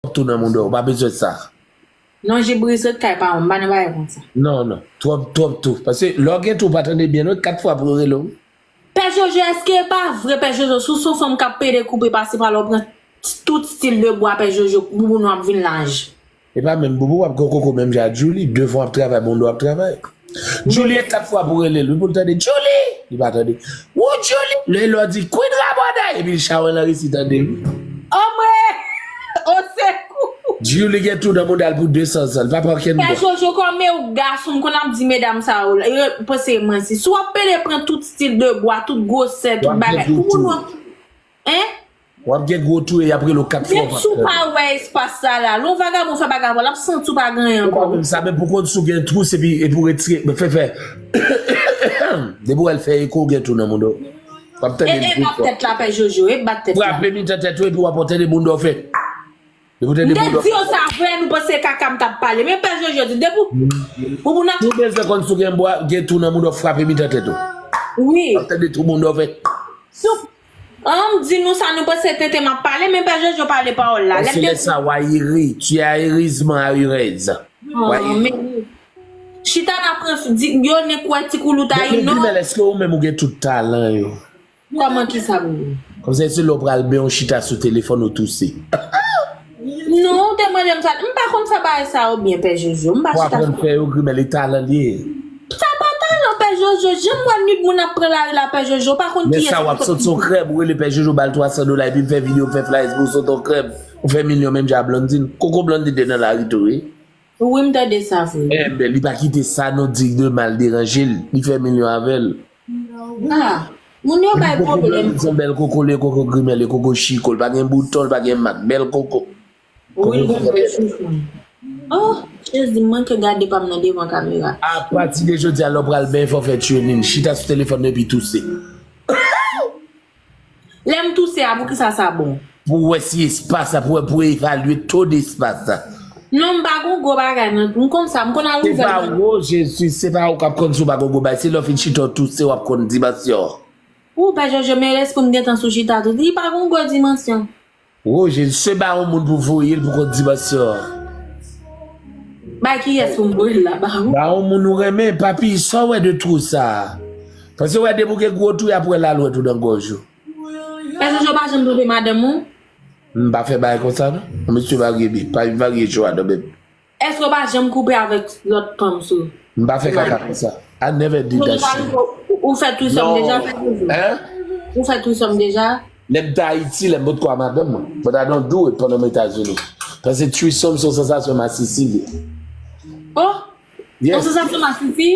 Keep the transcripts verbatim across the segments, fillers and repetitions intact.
twòp tou nan mouda w, ou pa bezwen sa. Non, jibris ret kay pa w, m pa nan bagay konsa. Non, non, twòp, twòp tou. Paske lè w gen tou, ou pa tande byen, non, kat fwa pou yo rele w. Pè Jojo, èske e pa vre, Pè Jojo, si w se yon fanm k ap pede koupe pase pa la, w pran tout stil de bwa, Pè Jojo, bouboun w ap vin laj? E pa menm boubou w ap gen koko menm jan ak Djouly, devan w ap travay, bonda w ap travay. Djouly e kat fwa pou rele l, wi, pou l tande, Djouly! Li pa tande. Wou, Djouly! Lè lè w di, Queen Rabòday! Epi l chawen l an resi tande, wi. Omwe! Osekou! Djouly gen tou nan mouda l pou de san zan, l pa pran kenn bwa. Pè Jojo, kòm e w gason, m konn ap di medam sa yo, yo panse mwen si. Si w ap pede pran tout stil de bwa, tout gwosè, tout bagay, pou moun w ap, en? W ap gen gwo tou e y ap rele w kat fwa w pa fè. Menm si w pa wè espas sa la, lè yon vagabon fè bagay avè w, l ap santi w pa gen anyen ankò. Ou pa menm sa, men pou konn si w gen twous epi, epi w retire, fè, fè. Depi w wè l fè eko, w gen tou nan mouda w. W ap tande l pi fò. E, e bat tèt la, Pè Jojo, e bat tèt la. Frape mitan tèt ou epi w ap tande mouda w fè. Depi w tande mouda w fè. M te di yo sa vre, nou panse kaka m t ap pale. Men Pè Jojo di, depi w, ou moun ap. Si w bezwen konn si w gen bwa, gen tou nan mouda w, frape mitan tèt ou. Wi. W ap tande tou mouda w fè. Sou An, m di nou sa nou panse tenten m ap pale, men Pè Jojo pale pawòl la. Lè m te. Lè sa w a iri, tu es aireusement aireuse. An, men chita n ap pran di, yo nen kwè ti koulout a ino. Men Grimèl, èske ou menm ou gen tout talan yo? Kòman, kisa pou ou? Kòmsi se lè w pral benyen w chita sou telefòn ou touse. Non, ou te mande m sa. M pa konn fè bagay sa yo byen, Pè Jojo. M pa chita sou. Pou aprann fè yo, Grimèl, e talan li ye. Sa pa talan, Pè Jojo. Jan m wè nid moun ap pran lari la, Pè Jojo, ou pa konn kiyès. Men sa w ap sot son krèb, ou rele Pè Jojo, ba l twa san dola, epi m fè videyo, m fè flyers pou w sot on krèb. Ou fè milyon menm jan a Blondine. Koko Blondine te nan lari tou, wi. Wi, m tande sa vre. Enben, li pa kite sa non, di de mal deranje l. Li fè milyon avè l. Ah, moun yo bay pwoblèm. Koko Blondine se yon bèl koko, li koko Grimèl, li koko chiko, li pa gen bouton, li pa gen mak, bèl koko. Wi, l gon bèl chouchou. Oh, Jezi, m manke gade pa m nan devan kamera. Apati de jodi a, lè w pral benyen, fò w fè training. Chita sou telefòn nan epi touse. Lè m touse a, poukisa sa bon? Pou w wè si espas la, pou w wè, pou w evalye to de espas la. Non, m pa gon gwo bagay, non. M konn sa, m konn al ouvè l. Se pa, oh, Jezi, se pa ou k ap konn si w pa gon gwo bagay. Se lè w fin chita w touse, w ap konn dimansyon. Ou, Pè Jojo, men lespri m gentan sou chita tou. Li pa gon gwo dimansyon. Woje, se ba yon moun pou voye l pou konn dimansyon an. Bay kiyès pou m voye l la, ba ou? Ba yon moun ou renmen, papi, sa w wè de twou sa a? Paske w wè depi w gen gwo twou, y ap wè lalwèt ou nan gòj ou. Pè Jojo pa janm twonpe madanm ou? M pa fè bagay konsa non. Yon mesye marye byen, pa vin marye Joana menm. Èske w pa janm koupe avèk lòt fanm sou? M pa fè kaka konsa. I never did that shit. Ou, ou fè threesome deja? Non. Hein? Ou fè threesome deja? Lè m t Ayiti, lè m potko a madanm mwen. But I don't do it pandan m Etazini. Paske threesome se yon sansasyon masisi li ye. Oh? Yes. Yon sansasyon masisi?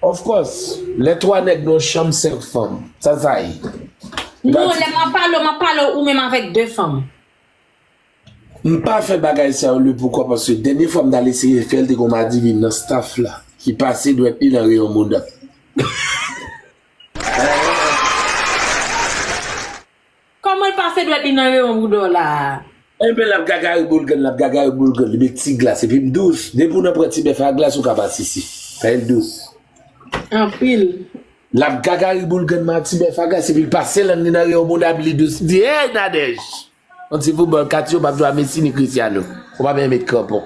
Of course. Lè twa nèg nan yon chanm, senk fanm. Sa sa ye? Non, lè m ap pale w, m ap pale w ou menm avèk de fanm. M pa fè bagay sa yo le poukwa, paske dènye fwa m t al eseye fè l, te gen yon madivin nan staff la ki pase dwèt li nan reyon mouda m. Kòman l pase dwèt li nan reyon mouda w la? Enben, l ap gagari boulgann, l ap gagari boulgann, li met ti glas, epi m dous. Depi w nan pran ti bèf a glas, ou ka masisi. Fè l dous. Anpil. L ap gagari boulgann nan ti bèf a glas, epi l pase lang li nan reyon mouda m, li dous. M di, hey, Nadège! On ti foutbòl, Katy, ou p ap jwe a Messi ni Cristiano. Ou pa menm met kranpon.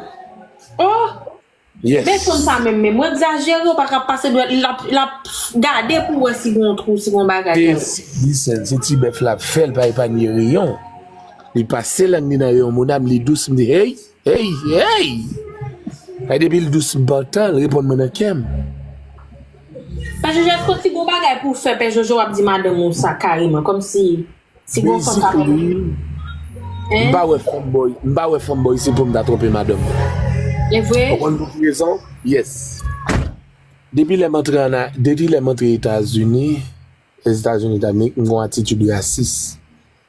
Oh! Yes. Men fanm sa menm, menm, ou egzajere, ou pa ka pase dwèt, l ap, l ap gade pou wè si gon twou, si gon bagay. Listen, se ti bèf la ap fè, l pa epanye reyon. Li pase lang li nan reyon mouda m, li dous, m di, hey, hey, hey! Ay, depi l dous, m pantan, l reponn mwen nan kè m. Pè Jojo, èske w ti gon bagay pou w fè, Pè Jojo, w ap di madanm ou sa kareman, kòmsi Si gon fanm ka fè. Basically, m pa wè fanm bòy, m pa wè fanm bòy se pou m ta twonpe madanm mwen. E vre? Ou konn pou ki rezon? Yes. Depi lè m antre ann, depi lè m antre Etazini, Etazini Damerik, m gon atitid rasis.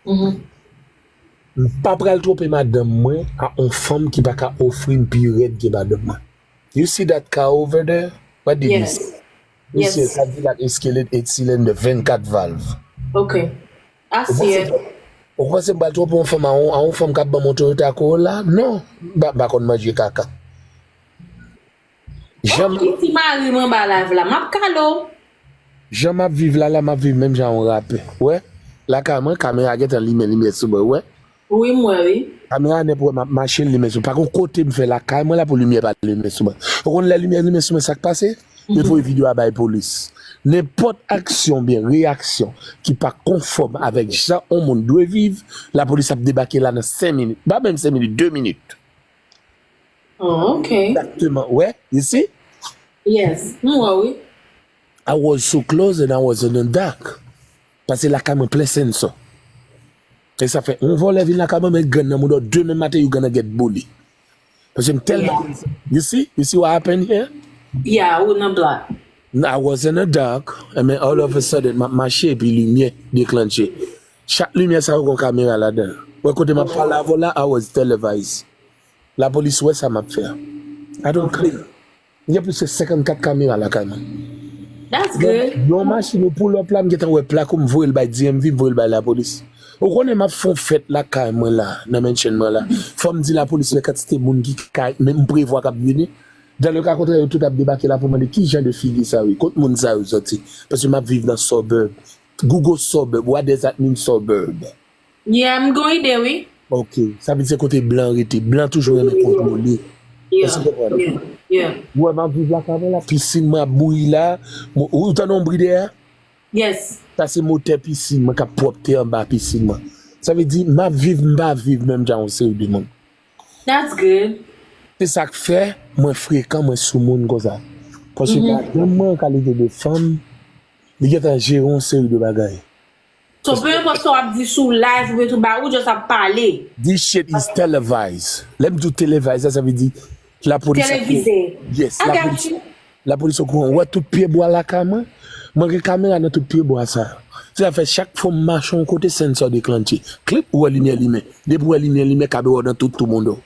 M pa pral twonpe madanm mwen a on fanm ki pa ka ofri m pi rèd ke madanm mwen. You see that car over there? What did you say? Yes. Misye, Cadillac Escalade eight cylinder, vennkat valv. Ok. Asye. Ou panse m pral twonpe yon fanm a yon, a yon fanm k ap ban m yon Toyota Corolla? Non. M pa, m pa konn manje kaka. Jan m. Ki ti mari m anba live la, m ap kale w. Jan m ap viv la, la, m ap viv menm jan yon rapè. Ou wè? Lakay mwen, kamera gentan limen limyè sou mwen, ou wè? Wi, m wè, wi. Kamera nèp wè m ap mache, l limen sou mwen. Pa gen kote m fè lakay mwen la pou limyè pa limen sou mwen. Ou konn lè limyè limen sou mwen, sa k pase? Yo voye videyo a bay polis. Nenpòt aksyon oubyen reyaksyon ki pa konfòm avèk jan yon moun dwe viv, lapolis ap debake la nan senk minit. Pa menm senk minit, de minit. Oh, ok. Egzakteman. Wè, you see? Yes, m wè wi. I was so close and I was in the dark. Paske lakay mwen plen sensò. E sa fè, yon vòlè vin lakay mwen, men grenn nan mouda w, demen maten you gonna get bully. Paske m tèlman, you see, you see what happened here? Yeah, ou nan black. I was in the dark, and then all of a sudden, m ap mache epi limyè deklanche. Chak limyè sa yo gon kamera ladan. Wè kote m ap pale avè w la, I was televised. Lapolis wè sa m ap fè a. I don't play. M gen plis ke senkannkat kamera lakay mwen. That's good. Yon machin ou pull up la, m gentan wè plak ou, m voye l bay D M V, m voye l bay lapolis. Ou konnen m ap fè yon fèt lakay mwen la, nan mansion mwen la. Fò m di lapolis men kantite moun ki ka, men m prevwa k ap vini. Dans le cas contraire, yo tout ap debake la pou mande ki jan de figi sa yo ye, kot moun sa yo soti. Paske m ap viv nan suburb. Google suburb, what does that mean suburb? Yeah, m gen yon ide wi. Ok, sa vle di se kote blan rete. Blan toujou renmen kontwole. Èske w konprann? Ou wè m ap viv lakay mwen la, pisin mwen ap bouyi la. Ou tande yon bri dèyè a? Yes. Sa se motè pisin mwen k ap pwòpte anba pisin mwen. Sa vle di m ap viv, m pa viv menm jan yon seri de moun. That's good. Se sa k fè mwen frekan, mwen sou moun konsa. Paske madanm mwen, an kalite de fanm, li gentan jere yon seri de bagay. So, peu importe sa w ap di sou live oubyen sou bagay, ou just ap pale. This shit is televised. Lè m di w televised, sa, sa vle di lapolis ap. Televize. Yes, I got you. Lapolis okouran. Ou wè tout pye bwa lakay mwen? Mwen gen kamera nan tout pye bwa sa. Se sa fè chak fwa m mache yon kote, sensò deklanche. Klip, ou wè limyè limen. Depi ou wè limyè limen, kabe w nan tout tou moun do.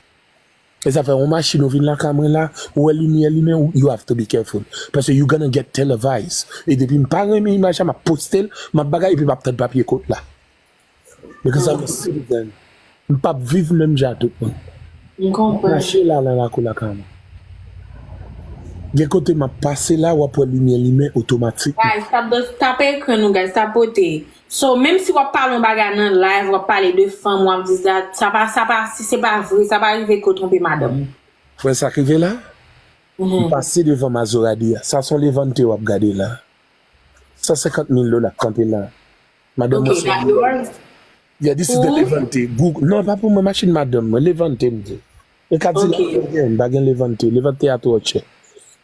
E sa fè yon machin ou vin lakay mwen la, ou wè limyè limen, you have to be careful. Paske you gonna get televised. E depi m pa renmen imaj la, m ap poste l, m ap bagay, epi m ap tann papye kot la. Because I'm a citizen. M p ap viv menm jan ak tout moun. M konprann. Mache la nan lakou lakay mwen. Gen kote m ap pase la, w ap wè limyè limen otomatik. Guys, tap, tap ekran nou, guys, tapote. So, menm si w ap pale yon bagay nan live, w ap pale de fanm, w ap di sa, sa pa, sa pa, si se pa vre, sa pa rive ke w twonpe madanm ou. Wè sa k rive la? M pase devan Maserati a. Sa se yon Levante w ap gade la. San senkant mil dola k kanpe la. Madanm mwen se yon. Yeah, this is the Levante. Google. Non, pa pou mwen, machin madanm mwen. Levante, m di. E Cadillac mwen gen, m pa gen Levante. Levante a twò chè.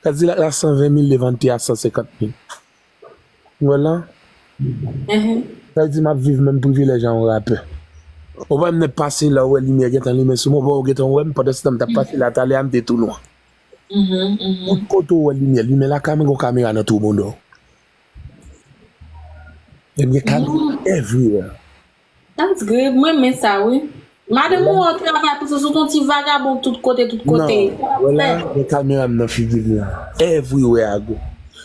Cadillac la san ven mil, Levante a san senkant mil. Ou wè la? Sa vle di m ap viv menm privilèj a yon rapè. Ou wè m nan pase la, ou wè limyè gentan limen sou mwen, ou wè w gentan wè m, pandan se tan m t ap pase la, talè a m te tou nwa. Tout kote ou wè limyè limen lakay mwen, gon kamera nan twou bonda w. E m gen kamera everywhere. That's good. M renmen sa wi. Madanm ou an travay pou se sot yon ti vagabon tout kote, tout kote. Non, wè la, gen kamera m nan figi m la. Everywhere I go.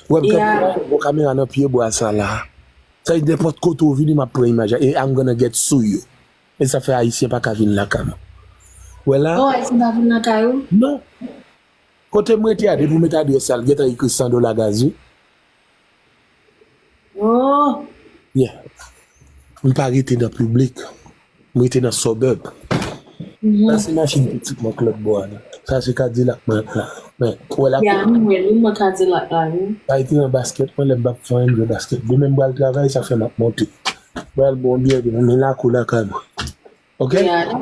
Wè m kanpe la, gon kamera nan pye bwa sa la. Sa vle di nenpòt kote ou vini, m ap pran imaj la. E I'm gonna get sue you. E sa fè Ayisyen pa ka vin lakay mwen. Wè la. Oh, Ayisyen pa vin lakay ou? Non. Kote m rete a, depi w met adrès la, l gentan ekri san dola gaz wi. Oh. Yeah. M pa rete nan piblik. M rete nan suburb. Sa se machin pitit mwen k lòt bò a la. Sa se Cadillac mwen la. Men, ou wè la. Yeah, m wè li, m wè Cadillac la wi. Sa rete nan basket mwen, lè m p ap fè anyen, m jwe basket. Demen m pral travay, sa fè m ap monte. M pral bwè yon byè demen, men lakou lakay mwen. Ok? Yeah,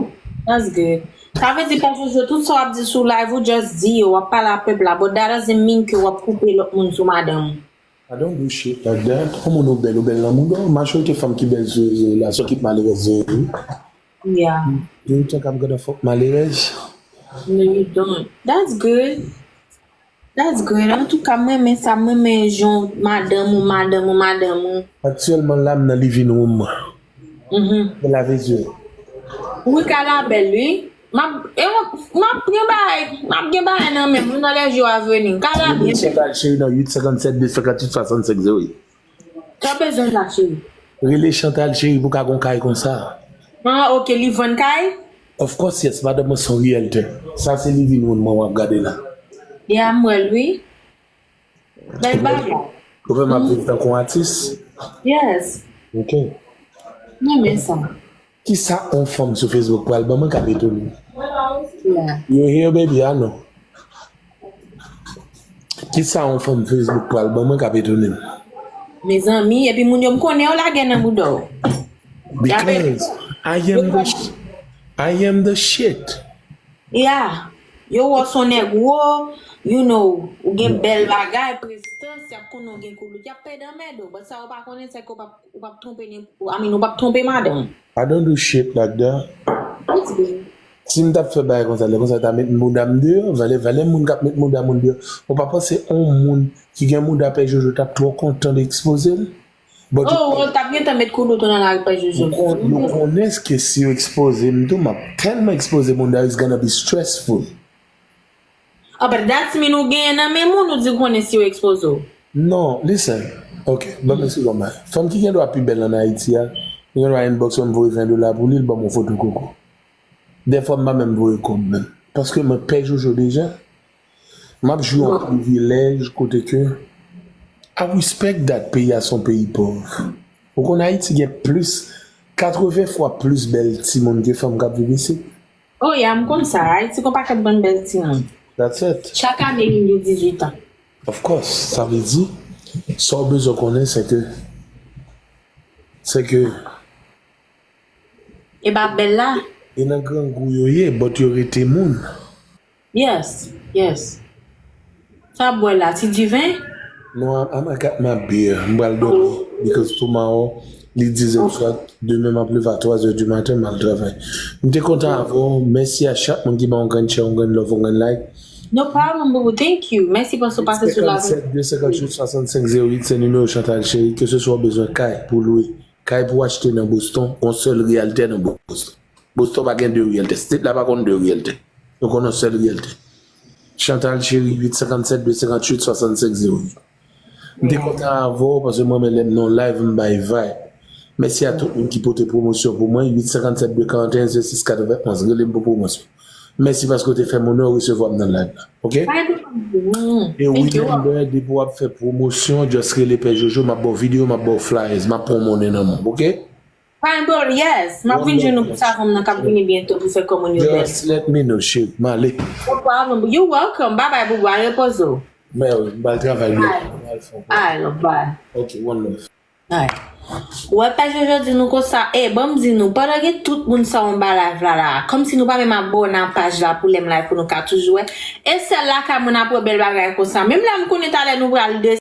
that's good. Sa vle di pa Jojo, tout sa w ap di sou live ou just di yo, w ap pale a pèp la, but that doesn't mean ke w ap koupe lòt moun sou madanm ou. I don't do shit like that. Yon moun ou bèl, ou bèl nan mouda w. Majorite fanm ki bèl sou rezo la, se yon kit malerèz yo ye wi. Yeah. Do you think I'm gonna fuck malerèz? No, you don't. That's good. That's great. Antouka, m renmen sa, m renmen jan w madanm ou, madanm ou, madanm ou. Aktyèlman la, m nan living room mwen. Mhm. Mwen lave zye. Wi, ka la bèl, wi. M ap, e w, m ap gen bagay, m ap gen bagay nan men m, wi, nan les jours à venir. Ka la byen. Chèk al cheri nan uit senkannsèt de senkantuit swasannsenk zewo uit. Sa w bezwen la, cheri? Rele Chantal, cheri, pou ka gon kay konsa. Ah, ok, li vann kay? Of course, yes, madanm mwen se yon realtor. Sa se living room mwen w ap gade la. Yeah, m wè l, wi. Bèl bagay. Ou wè m ap viv tankou yon atis? Yes. Ok. M renmen sa. Kisa yon fanm sou Facebook pral ban mwen k ap etone m? You hear, baby? I know. Kisa yon fanm Facebook pral ban mwen k ap etone m? Mezanmi, epi moun yo m konnen yo lage nan bouda w. Because I am the sh- I am the shit. Yeah. Yo wè w se yon nèg wo, you know, ou gen bèl bagay, prestans, y ap konnen w gen koulout, y ap pèdi anmède w. But sa yo pa konnen, se ke w p ap, ou p ap twonpe, I mean, ou p ap twonpe madanm. I don't do shit like that. Si m t ap fè bagay konsa, lè konsa ta met mouda m deyò, valè, valè moun k ap met mouda moun deyò. Ou pa panse yon moun ki gen mouda pè Jojo t ap twò kontan de ekspoze l? Oh, ou t ap gentan met koulout ou nan lari pè Jojo. Yo konnen ke si yo ekspoze m tou, m ap tèlman ekspoze moun that is gonna be stressful. Ah, but that's mean ou genyen nan men moun ou di konnen si yo ekspoze w. Non, listen. Ok, ban m eksplike w yon bagay. Fanm ki gen dwa pi bèl an Ayiti a, li gen dwa inbox mwen, m voye ven dola pou li, l ban m yon foto koko. Dèfwa m pa menm voye kòb menm. Paske mwen pè Jojo deja. M ap jwi yon privilèj kote ke I respect that peyi a se yon peyi pòv. Ou konn Ayiti gen plis, katreven fwa plis bèl timoun ke fanm k ap viv isit. Oh yeah, m konn sa. Ayiti gon pakèt bann bèl timoun. That's it. Chak ane youn gen dizuit an. Of course, sa vle di, sa w bezwen konnen se ke, se ke E pa bèl la. E nan grangou yo ye, but yo rete moun. Yes, yes. Sa w ap bwè la, ti diven? No, I'm, I got my beer. M pral dòmi because tomorrow li dizè swa, demen m ap leve a twazè di maten, m al travay. M te kontan avè w. Mèsi a chak moun ki ban yon grenn share, yon grenn love, yon grenn like. No problem, boo boo. Thank you. Mèsi paske w pase sou la. Senkannsenk de senkannwit swasannsenk zewo uit se nimewo Chantal Chery. Keseswa w bezwen kay pou lwe, kay pou achte nan Boston, gon sèl reyaltè nan Boston. Boston pa gen de reyaltè. State la pa konn de reyaltè. Yo konn yon sèl reyaltè. Chantal Chery, uit senkannsèt de senkanwit swasannsenk zewo uit. M te kontan avè w paske mwen menm lè m nan live m bay vibe. Mèsi a tout moun ki pote pwomosyon pou mwen, uit senkannsèt de karanteyen zewo sis katrevenonz, rele m pou pwomosyon. Mèsi paske w te fè m onè w resevwa m nan live la. Ok? E remember, depi w ap fè pwomosyon, just rele Pè Jojo, m ap ba w videyo, m ap ba w flyers, m ap pran monnen nan men w, ok? Fine bro, yes. M ap vin jwenn ou pou savon m nan k ap vini byento pou fè kò moun yo bèl. Just let me know, cheri. M ale. No problem. You welcome. Bye bye, boubou. Al repoze w. Mèwi, m pral travay byen. Alright, love, bye. Ok, one love. Alright. Ou wè paj yo jodi nou konsa, e ban m di nou, pandan gen tout moun sa w anba live la la, kòmsi nou pa menm abòne a paj la pou lè m live pou nou ka toujou wè. E sèl lakay mwen n ap wè bèl bagay konsa. Menm lè m konnen talè nou pral de